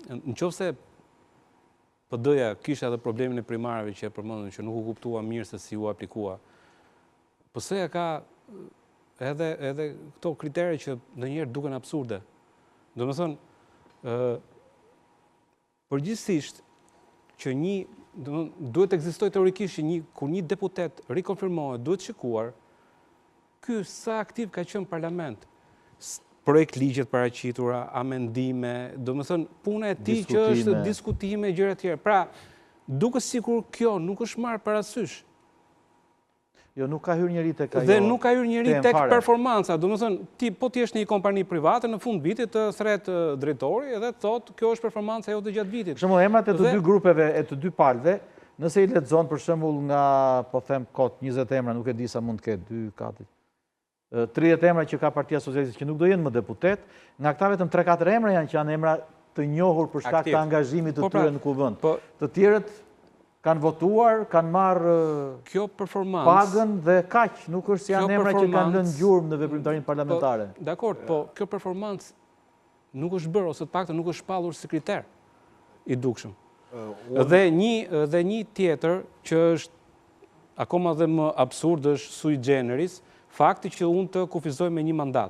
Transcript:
Në qoftë se PD-ja kishte edhe problemin e primareve që e përmendëm, që nuk u kuptua mirë se si u aplikua. PS-ja ka edhe edhe këto kritere që ndonjëherë duken absurde. Domethënë, ë përgjithsisht që një, domethënë, duhet të ekzistojë teorikisht që një kur një deputet rikonfirmohet, duhet shikuar ky sa aktiv ka qenë në parlament, projektligje të paraqitura, amendime, domethënë puna e tij që është diskutime e gjëra të tjera. Pra, duket sikur kjo nuk është marrë parasysh. Jo, nuk ka hyrë njeri tek ajo. Dhe nuk ka hyrë njeri tek performanca. Domethënë, ti po të jesh në një kompani private, në fund vitit të thërret drejtori edhe të thotë, kjo është performanca jote gjatë vitit. Për shembull, emrat e të dy grupeve e të dy palëve, nëse i lexon për shembull nga, po them kot, 20 emra, nuk e di sa mund të ketë, 2, 4, 30 emra që ka Partia Socialiste që nuk do jenë më deputet, nga këta vetëm 3-4 emra janë që janë emra të njohur për shkak të angazhimit të po pra, tyre në kuvend. Po, të tjerët kanë votuar, kanë marrë kjo performancë pagën dhe kaq, nuk është se janë emra që kanë lënë gjurmë në veprimtarinë po, parlamentare. Dakord, po kjo performancë nuk është bërë ose të paktën nuk është shpallur si kriter i dukshëm. Dhe një dhe një tjetër që është akoma dhe më absurd është sui generis, fakti që unë të kufizoj me një mandat.